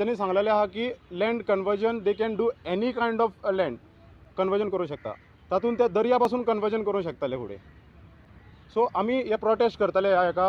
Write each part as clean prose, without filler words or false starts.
तेंच्यांनी सांगलेलें आहा की land conversion they can do any kind of land conversion करूं शकता, तातूंत ते दर्या पासून कन्वर्जन करूं शकतले फुडें. सो आमी हे प्रोटेस्ट करतले ह्या हेका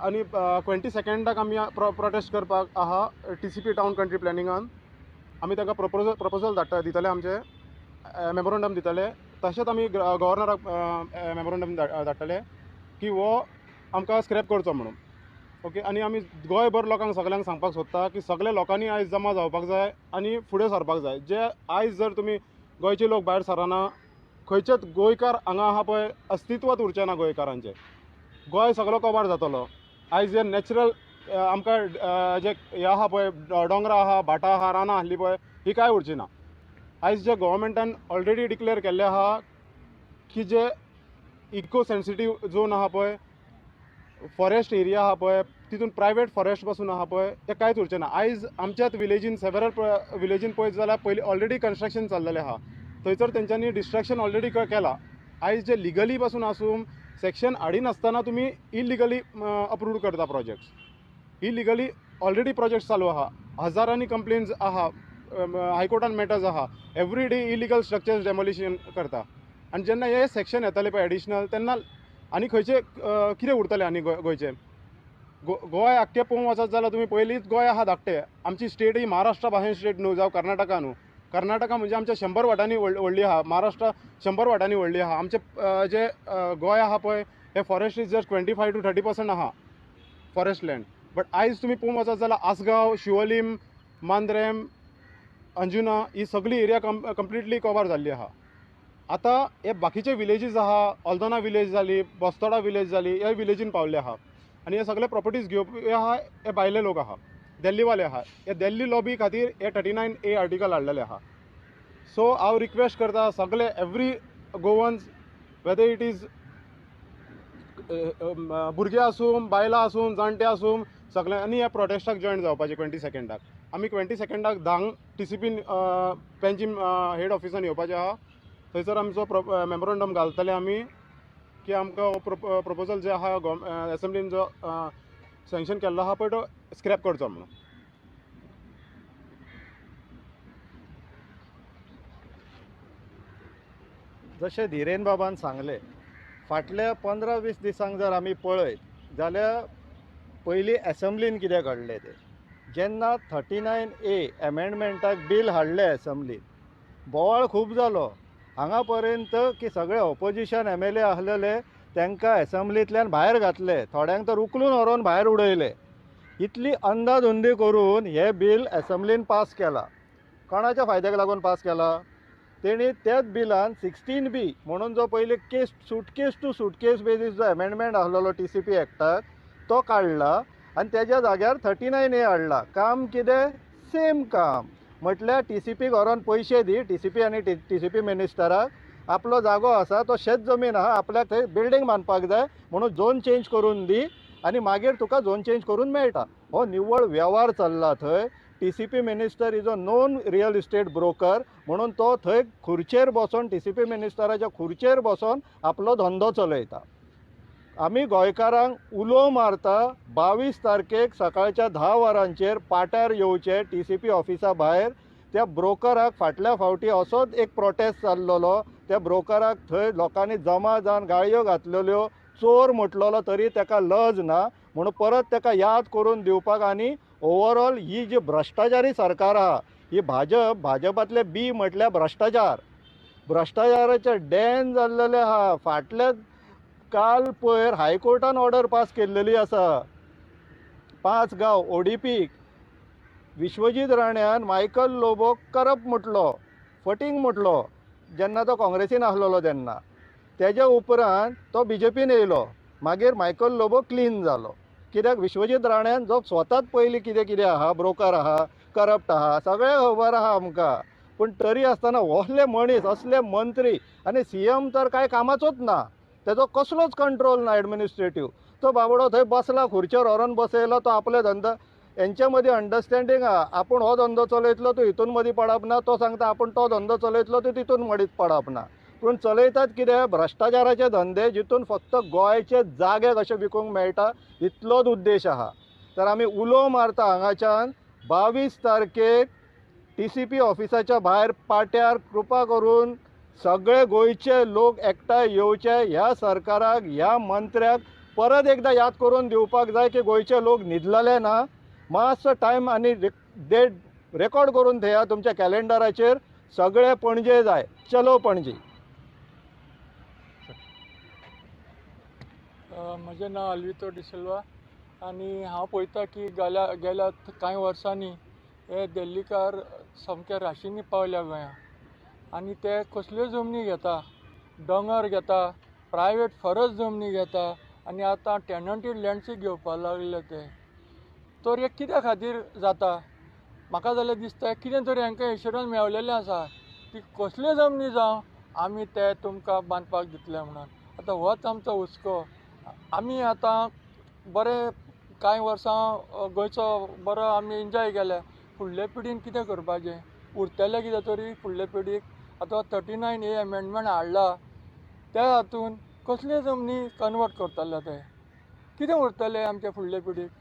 आनी 22 आमी प्रोटेस्ट करपाक आहा TCP town country प्लॅनिंगान. आमी तांकां प्रपोजल धाडटा दितले, आमचे मेमोरंडम दितले. तशेंच आमी गव्हर्नराक मेमोरंडम धाडटले की हो आमकां स्क्रॅप करचो म्हणून. ओके, आनी आमी गोंयभर लोकांक सगल्यांक सांगपाक सोदता की सगल्या लोकांनी आयज जमा जावपाक जाय आनी फुडें सरपाक जाय. जे आयज जर तुमी गोंयचे लोक भायर सरना, खंयचेच गोंयकार हांगा आहा पळय अस्तित्वात उरचें ना गोंयकारांचें. गोंय सगलो कबार जातलो. आयज जे नॅचरल आमकां जे हे आहा पळय, दोंगरां आहा, भाटां आहा, रानां आहली पळय, ही कांय उरची ना. आयज जे गव्हर्मेंटान ऑलरेडी डिक्लेअर केल्लें आहा की जे इको सेन्सिटीव झोन आहा पळय, फॉरेस्ट एरिया आहा पळय, तितून प्रायवेट फॉरेस्ट पासून आहा पळय, ते कांयच उरचें ना. आयज आमच्याच विलेजीन सेवरल विलेजीन पळयत जाल्यार पयलीं ऑलरेडी कन्स्ट्रक्शन चल्लेलें आहा, थंयसर तेंच्यांनी डिस्ट्रक्शन ऑलरेडी केलां. आयज जे लिगली पासून आसूं सेक्शन हाडिनासतना तुमी इलिगली अप्रूव करता प्रोजेक्ट्स. इलिगली ऑलरेडी प्रोजेक्ट्स चालू आहा, हजारांनी कंप्लेन्स आहा, हायकोर्टान मॅटर्स आहा. Every day illegal structures demolition करता. आनी जेन्ना हे सेक्शन येताले पळय एडिशनल, तेन्ना आनी खंयचे कितें उरतलें आनी गोंयचें? गोंय आख्खें पळोवंक वचत जाल्यार तुमी पयलींच गोंय आहा धाकटें. आमची स्टेट ही महाराष्ट्रा भाशेन स्टेट न्हू, जावं कर्नाटका न्हू. कर्नाटका म्हणजे आमच्या 100 वाटांनी व्हडली आहा, महाराष्ट्र 100 वाटांनी व्हडली आहा. आमचे जे गोंय आहा पळय, हे फॉरेस्ट is just 25 to 30% आहा फॉरेस्ट लँड. बट आयज तुमी पळोवंक वचत जाल्यार आसगांव, शिवोलीम, मांद्रेम, अंजुना ही सगळी एरिया कंप्लिटली कवर जाल्ली आहा. आतां हे बाकीचे विलेजीस आहा, अल्दोना विलेज जाली, बस्तोडा विलेज जाली, ह्या विलेजीन पावल्ले आहा. आनी हे सगळे प्रॉपर्टीज घेवपी आहा हे भायले लोक आहा, दिल्लीवाले आहा. हे दिल्ली लॉबी खातीर हे 39A article हाडलेले आहा. सो हांव रिक्वेस्ट करता सगळे every Goans, whether it is भुरगे आसूं, बायलां आसूं, जाणटे आसूं, सगळ्यांनी ह्या प्रोटेस्टाक जॉयन जावपाचें 22. आमी 22 10 TCP Panjim head ऑफिसान येवपाचें आहा. थंयसर आमचो मेमोरंडम घालतले आमी की आमकां हो प्रपोजल जे आहा एसेंब्लीन जो सँक्शन केल्लो आहा पळय तो स्क्रॅप करचो म्हणून. जशें धीरेन बाबान सांगलें, फाटल्या 15-20 दिसांक जर आमी पळयत जाल्यार पयलीं एसेंब्लीन कितें घडलें तें, जेन्ना 39A एमेंडमेंटाक बील हाडलें एसेंब्लीन, बोवाळ खूब जालो. हांगा पर्यंत की सगळे ऑपोजिशन MLA आसलेले तांकां एसेंब्लींतल्यान भायर घातले, थोड्यांक तर उखलून व्हरोन भायर उडयले. इतली अंदाधुंदी करून हें बील एसेंब्लीन पास केलां. कोणाच्या फायद्याक लागून पास केलां? तेणी त्याच बिलान 16B म्हणून जो पयलीं case suitcase to suitcase basis जो एमेंडमेंट आसलेलो TCP एक्टाक तो काडला आनी तेज्या जाग्यार 39A हाडला. काम कितें? सेम काम. म्हटल्यार TCP व्हरोन पयशे दी, TCP आनी TCP मिनिस्टराक आपलो जागो आसा तो शेत जमीन आहा, आपल्याक थंय बिल्डींग बांदपाक जाय म्हणून झोन चेंज करून दी आनी मागीर तुका झोन चेंज करून मेळटा. हो निव्वळ वेव्हार चल्ला थंय. TCP minister is a known real estate broker म्हणून तो थंय खुर्चेर बसोन, TCP मिनिस्टराच्या खुर्चेर बसोन आपलो धंदो चलयता. आमी गोंयकारांक उलो मारता 22 तारखेक सकाळच्या 10 वरांचेर पाट्यार येवचे TCP ऑफिसा भायर. त्या ब्रोकराक फाटल्या फावटी असोच एक प्रोटेस्ट चल्लेलो, त्या ब्रोकराक थंय लोकांनी जमा जावन गाळयो घातलेल्यो, चोर म्हटलेलो, तरी ताका लज ना म्हणून परत ताका याद करून दिवपाक. आनी ओवरऑल ही जी भ्रश्टाचारी सरकार आहा, ही भाजप, भाजपांतले बी म्हटल्यार भ्रश्टाचार, भ्रश्टाचाराचे डॅन जाल्लेले आहा. फाटल्या काल पयर हायकोर्टान ऑर्डर पास केल्लेली आसा. 5 गांव ODP Vishwajit राण्यान मायकल लोबोक करप्ट म्हटलो, फटींग म्हटलो जेन्ना तो काँग्रेसीन आसलेलो तेन्ना. तेज्या उपरांत तो BJPन येयलो, मागीर मायकल लोबो क्लीन जालो. कित्याक विश्वजीत राण्यान जो स्वताच पयलीं कितें कितें आहा, ब्रोकर आहा, करप्ट आहा, सगळें खबर आहा आमकां, पूण तरी आसतना असले मनीस, असले मंत्री आनी CM तर कांय कामाचोच ना, तेजो कसलोच कंट्रोल ना एडमिनिस्ट्रेटीव. तो बाबडो थंय बसला, खुर्चेर व्हरोन बसयलो, तो आपले धंदो. हेंच्या मदीं अंडरस्टँडींग आहा, आपूण हो धंदो चलयतलो तूं हितून मदीं पडप ना, तो सांगता आपूण तो धंदो चलयतलो तूं तितून मदीं पडप ना. पूण चलयतात कितें? भ्रश्टाचाराचे धंदे, जितून फक्त गोंयचे जागे कशे विकूंक मेळटा इतलोच उद्देश आहा. तर आमी उलो मारता हांगाच्यान 22 तारखेक TCP ऑफिसाच्या भायर पाट्यार कृपा करून सगळे गोंयचे लोक एकठांय येवचे. ह्या सरकाराक, ह्या मंत्र्याक परत एकदां याद करून दिवपाक जाय की गोंयचे लोक न्हिदलेले ना. मातसो टायम आनी डेट रेकॉर्ड करून थेया तुमच्या कॅलेंडराचेर. सगळे पणजे जाय. चलो पणजी. म्हजें नांव अल्वितो डिसिल्वा आनी हांव पळयता की गेल्या कांय वर्सांनी हे दिल्लीकार सामके राशींनी पावल्या गोंया आनी ते कसल्यो जमनी घेता, दोंगर घेता, प्रायवेट फॉरेस्ट जमनी घेता आनी आतां टेनंटेड लँड्सूय घेवपाक लागले ते. तर हे कित्या खातीर जाता? म्हाका जाल्यार दिसता कितें तरी हांकां इन्शुरंस मेळलेलें आसा की कसल्यो जमनी जावं आमी ते तुमकां बांदपाक दितले म्हणून. आतां होच आमचो हुस्को. आमी आतां बरे कांय वर्सां गोंयचो बरो आमी एन्जॉय केल्या. फुडले पिडीन कितें करपाचें उरतलें कितें तरी फुडले पिडीक? आतां 39A amendment हाडला त्या हातून कसल्यो जमनी कन्वर्ट करतले ते? कितें उरतलें आमच्या फुडले पिडीक?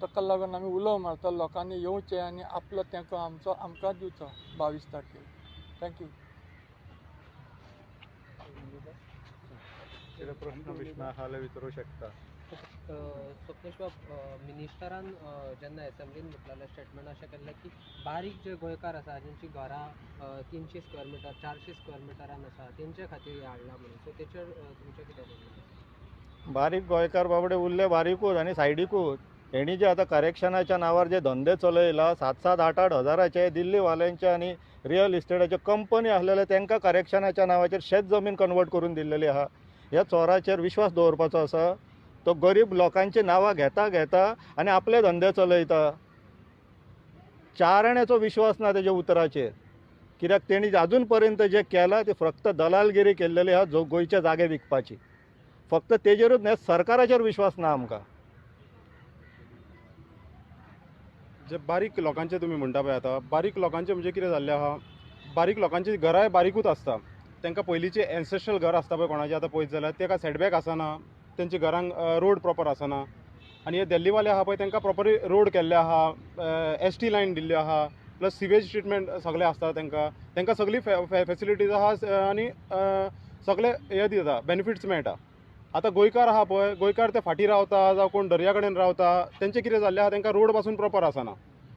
ताका लागून आमी उलो मारता लोकांनी येवचें आनी आपलो तेंको आमचो आमकां दिवचो 22 तारखेर. Thank you. प्रश्न बिश्न आहा जाल्यार विचारूं शकता. स्वप्नेश बाब, मिनिस्टरान जेन्ना एसेंब्लीन म्हटलेलें स्टेटमेंट अशें केल्लें की बारीक जे गोंयकार आसा जेंची घरां 300 स्क्वेअर मिटर 400 स्क्वेअर मिटरान आसा तेंचे खातीर हें हाडलां म्हणून. सो तेचेर तुमचें कितें म्हणणें? बारीक गोंयकार बाबडे उरले बारीकूच आनी सायडीकूच. हेणी जे आतां करेक्शनाच्या नांवार जे धंदे चलयला 7-7, 8-8 हजाराचे दिल्लीवाल्यांचे आनी रियल इस्टेटाच्यो कंपनी आसलेले तांकां करेक्शनाच्या नांवाचेर शेत जमीन कन्वर्ट करून दिल्लेली आहा. ह्या चोराचेर विश्वास दवरपाचो आसा? तो गरीब लोकांची नांवां घेता घेता आनी आपले धंदे चलयता. 4 आण्याचो विश्वास ना तेज्या उतराचेर. कित्याक तेणी अजून पर्यंत जें केलां तें फक्त दलालगिरी केल्लेली आहा जो गोंयचे जागे विकपाची. फक्त तेजेरूच न्हय, सरकाराचेर विश्वास ना आमकां. जे बारीक लोकांचे तुमी म्हणटा पळय आतां, बारीक लोकांचे म्हणजे कितें जाल्लें आहा, बारीक लोकांची घरांय बारीकूच आसता. तांकां पयलींचें एन्सेस्ट्रल घर आसता पळय कोणाचें आतां पळयत जाल्यार ताका सेटबॅक आसना, तेंच्या घरांक रोड प्रॉपर आसना. आनी हे दिल्लीवाले आहा पळय तांकां प्रॉपरली रोड केल्ले आहा, ST line दिल्ल्यो आहा, प्लस सिवेज ट्रिटमेंट सगळें आसता तांकां. तांकां सगळी फेसिलिटीज आहा आनी सगळे हे दिता, बेनिफिट्स मेळटा. आतां गोंयकार आहा पळय, गोंयकार ते फाटीं रावता जावं कोण दर्या कडेन रावता, तेंचें कितें जाल्लें आहा तांकां रोड पासून प्रॉपर आसना.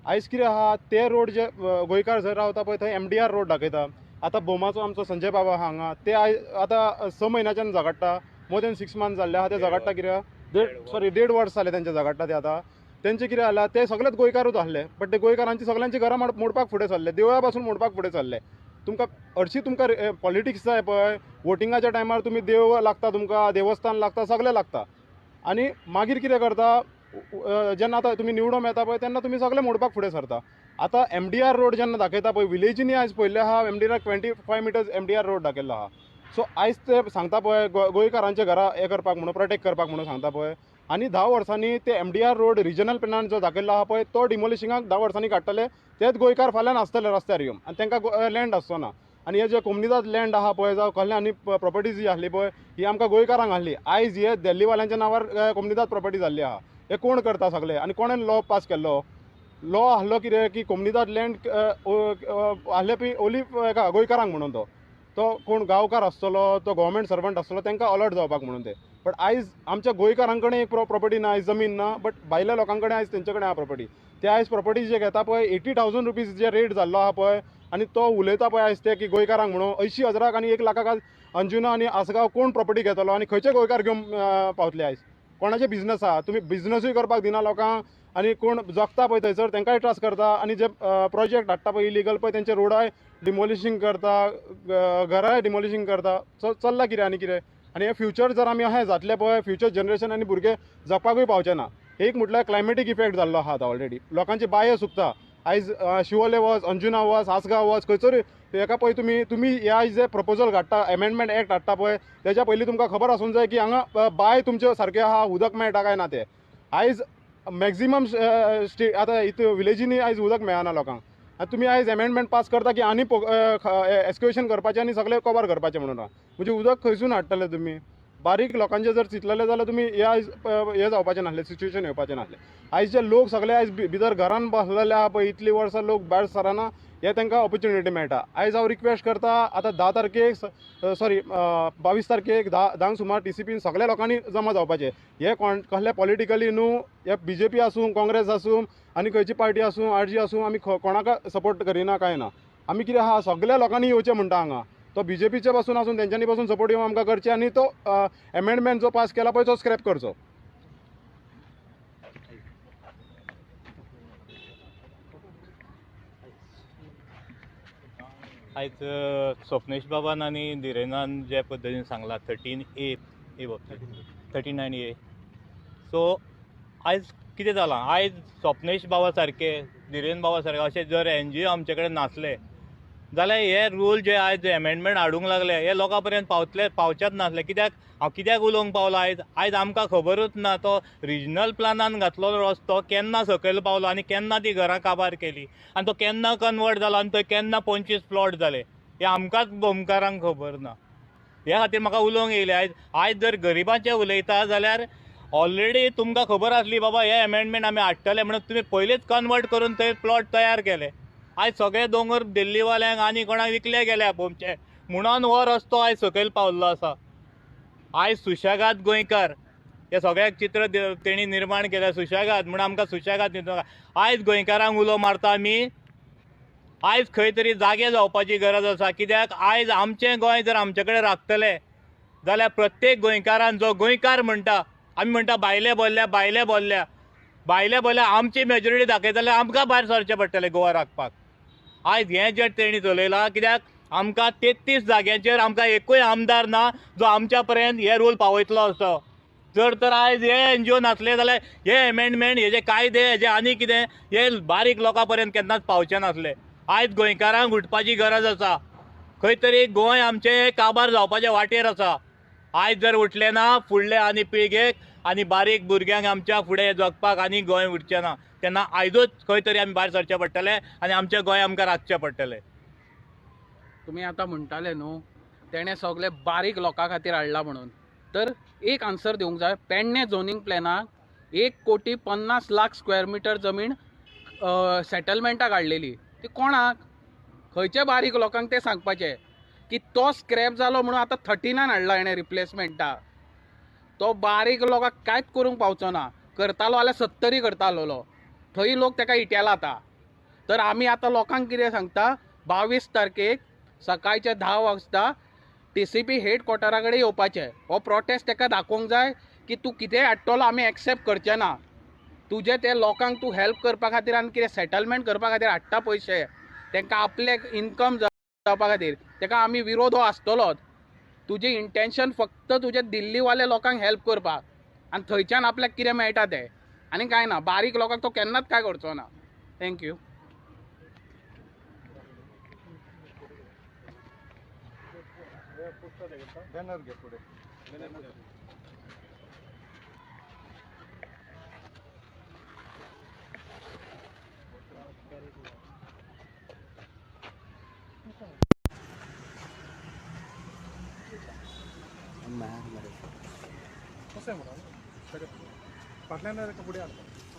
आयज कितें आहा ते रोड जे गोंयकार जंय रावता पळय थंय MDR road दाखयता. आतां भोमाचो आमचो संजय बाबा आहा हांगा, ते आयज आतां 6 म्हयन्याच्यान झगडटा, मोर देन 6 मंथ्स जाल्ले आहा ते झगडटा. कित्याक 1.5 वर्स जालें तेंचे झगडटा ते. आतां तेंचें कितें जालां ते सगळेच गोंयकारूच आसले, बट ते गोंयकारांची सगळ्यांची घरां मोडपाक फुडें सरले, देवळा पासून मोडपाक फुडें सरले. तुमकां हरशीं तुमकां पॉलिटिक्स जाय पळय, वोटिंगाच्या टायमार तुमी देव लागता, तुमकां देवस्थान लागता, सगळें लागता. आनी मागीर कितें करता जेन्ना आतां तुमी निवडून येता पळय तेन्ना तुमी सगळें मोडपाक फुडें सरता. आतां MDR road जेन्ना दाखयता पळय विलेजींनी आयज पळयल्लें आहा MDR 25 metres MDR road दाखयल्लो आहा. सो आयज ते सांगता पळय गोंयकारांच्या घरां हें करपाक म्हणून, प्रोटेक्ट करपाक म्हणून सांगता पळय. आनी 10 वर्सांनी ते MDR road regional प्लॅनान जो दाखयल्लो आहा पळय तो डिमोलिशिंगाक 10 वर्सांनी काडटले. तेच गोंयकार फाल्यां आसतले रस्त्यार येवन आनी तांकां लँड आसचो ना. आनी हे जे कोमनिदाद लँड आहा पळय जावं कसले आनी प्रॉपर्टीज जी आसली पळय ही आमकां गोंयकारांक आसली. आयज हे दिल्लीवाल्यांच्या नांवार कोमनिदाद प्रॉपर्टी जाल्ली आहा. हे कोण करता सगळे आनी कोणें लॉ पास केल्लो? लॉ आसलो कितें की कोमनिदाद लँड आसले पी ओली हेका गोंयकारांक म्हणून, तो कोण गांवकार आसतलो, तो गव्हर्मेंट सर्वंट आसतलो, तांकां अलर्ट जावपाक म्हणून ते. बट आयज आमच्या गोंयकारां कडेन एक प्रॉपर्टी ना, आयज जमीन ना, बट भायल्या लोकां कडेन आयज तेंचे कडेन आहा प्रॉपर्टी. ते आयज प्रॉपर्टी जे घेता पळय 80,000 रुपीज जे रेट जाल्लो आहा पळय, आनी तो उलयता पळय आयज ते की गोंयकारांक म्हणून 80,000 आनी 1 लाखाक आज अंजुना आनी आसगांव कोण प्रॉपर्टी घेतलो आनी खंयचे गोंयकार घेवन पावतले आयज? कोणाचे बिजनस आहा? तुमी बिजनसूय करपाक दिना लोकांक आनी कोण जगता पळय थंयसर तांकांय त्रास करता. आनी जे प्रोजेक्ट हाडटा पळय इलिगल पळय तेंचे रोडाय डिमोलिशींग करता, घराय डिमोलिशींग करता. सो चल्ला कितें आनी कितें? आनी हे फ्युचर जर आमी अशें जातलें पळय, फ्युचर जनरेशन आनी भुरगे जगपाकूय पावचे ना. एक म्हटल्यार क्लायमेटीक इफेक्ट जाल्लो आहा आतां ऑलरेडी. लोकांची बांयो सुकता आयज. शिवोले वच, अंजुना वच, आसगांव वच, खंयसर हेका पळय तुमी तुमी हे आयज जे प्रपोजल घाडटा, एमेंडमेंट एक्ट हाडटा पळय, तेज्या पयलीं तुमकां खबर आसूंक जाय की हांगा बांय तुमचे सारकें आहा, उदक मेळटा काय ना तें. आयज मॅक्झिमम स्टे आतां इतू विलेजींनी आयज उदक मेळना लोकांक. आनी तुमी आयज एमेंडमेंट पास करता की आनी एक्सक्युएशन करपाचें आनी सगळें कवर करपाचें म्हणून. म्हणजे उदक खंयसून हाडटले तुमी? बारीक लोकांचे जर चिंतलेले जाल्यार तुमी हे आयज हें जावपाचें नासलें, सिच्युएशन येवपाचें नासलें. आयज जे लोक सगळे आयज भितर घरान बसलेले आहा पळय, इतलीं वर्सां लोक भायर सरना, हे तांकां ऑपॉर्च्युनिटी मेळटा. आयज हांव रिक्वेस्ट करता, आतां 10 तारखेक सॉरी 22 तारखेक 10 सुमार टीसीपीन सगळ्या लोकांनी जमा जावपाचें. हे कोण कसले पॉलिटिकली न्हू, हे बीजेपी आसूं, काँग्रेस आसूं आनी खंयची पार्टी आसूं, आरजी आसूं, आमी कोणाक सपोर्ट करिना कांय ना. आमी कितें आहा, सगळ्या लोकांनी येवचें म्हणटा हांगा. तो बीजेपीचे पासून आसूं, तेंच्यांनी पासून सपोर्ट येवन आमकां करचें आनी तो एमेंडमेंट जो पास केला पळय तो स्क्रॅप करचो. आयज स्वप्नेश बाबान आनी धीरेनान जे पद्दतीन सांगलां 13A ए बाबतींत 39A, सो आयज कितें जालां, आयज स्वप्नेश बाबा सारके, धीरेन बाबा सारके अशे जर एनजीओ आमचे कडेन नासले जाल्यार हे रूल जे आयज एमेंडमेंट हाडूंक लागले हे लोकां पर्यंत पावतले पावचेच नासले. कित्याक हांव कित्याक उलोवंक पावलो आयज, आयज आमकां खबरूच ना तो रिजनल प्लानान घातलो रस्तो केन्ना सकयल पावलो आनी केन्ना ती घरां काबार केली आनी तो केन्ना कन्वर्ट जालो आनी थंय केन्ना 25 प्लॉट जाले हे आमकांच गोमकारांक खबर ना. ह्या खातीर म्हाका उलोवंक येयलें. आयज आयज जर गरिबांचें उलयता जाल्यार ऑलरेडी तुमकां खबर आसली बाबा हे एमेंडमेंट आमी हाडटले म्हणून तुमी पयलींच कन्वर्ट करून थंय प्लॉट तयार केले. आयज सगळे दोंगर दिल्लीवाल्यांक आनी कोणाक विकले गेले भोमचे म्हणून हो रस्तो आयज सकयल पावल्लो आसा. आयज सुशेगाद गोंयकार हे सगळ्याक चित्र तेणी निर्माण केलें सुशेगाद म्हूण आमकां सुशेगाद न्हिदोंक. आयज गोंयकारांक उलो मारता आमी, आयज खंय तरी जागे जावपाची गरज आसा. कित्याक आयज आमचें गोंय जर आमचे कडेन राखतले जाल्यार प्रत्येक गोंयकारान जो गोंयकार म्हणटा, आमी म्हणटा भायले बोल्ल्या भायले बोल्ल्या भायले बोल्ल्या, आमची मेजॉरिटी दाखयता जाल्यार आमकां भायर सरचें पडटलें गोवा राखपाक. आयज हें जें तेणी चलयलां, कित्याक आमकां 33 जाग्यांचेर आमकां एकूय आमदार ना जो आमच्या पर्यंत हे रूल पावयतलो असो. जर तर आयज हे एनजीओ नासले जाल्यार हे एमेंडमेंट, हे जे कायदे, हेजे आनी कितें हे बारीक लोकां पर्यंत केन्नाच पावचे नासले. आयज गोंयकारांक उठपाची गरज आसा. खंय तरी गोंय आमचें काबार जावपाचे वाटेर आसा. आयज जर उठले ना फुडले आनी पिळगेक आनी बारीक भुरग्यांक आमच्या फुडें जगपाक आनी गोंय उरचें ना. तेन्ना आयजूच खंय तरी आमी भायर सरचें पडटलें आनी आमचें गोंय आमकां राखचें पडटलें. तुमी आतां म्हणटाले न्हू तेणें सगळे बारीक लोकां खातीर हाडला म्हणून, तर एक आन्सर दिवंक जाय. पेडणे झोनींग प्लॅनाक 1,50,00,000 स्क्वेअर मिटर जमीन सेटलमेंटाक हाडलेली, ती कोणाक, खंयच्या बारीक लोकांक तें सांगपाचें की तो स्क्रॅप जालो म्हणून आतां 39 हाडला हेणें रिप्लेसमेंटाक. तो बारीक लोकांक कांयच करूंक पावचो ना. करतालो जाल्यार 70 करतालो, थंय लोक तेका इटेला आतां. तर आमी आतां लोकांक कितें सांगता, 22 तारखेक सकाळच्या 10 वाजता TCP हेडक्वॉर्टरा कडेन येवपाचें. हो प्रोटेस्ट तेका दाखोवंक जाय की तूं कितेंय हाडटलो आमी एक्सेप्ट करचे ना. तुजें ते लोकांक तूं हेल्प करपा खातीर आनी कितें सेटलमेंट करपा खातीर हाडटा पयशे, तांकां आपले इनकम जावपा खातीर, ताका आमी विरोध हो आसतलोच. तुजें इंटेन्शन फक्त तुजे दिल्लीवाले लोकांक हेल्प करपाक आनी थंयच्यान आपल्याक कितें मेळटा तें, आनी कांय ना. बारीक लोकांक तो केन्नाच कांय करचो ना. Thank you. Banner घे फुडें. फाटल्यान फुडें हाडटा.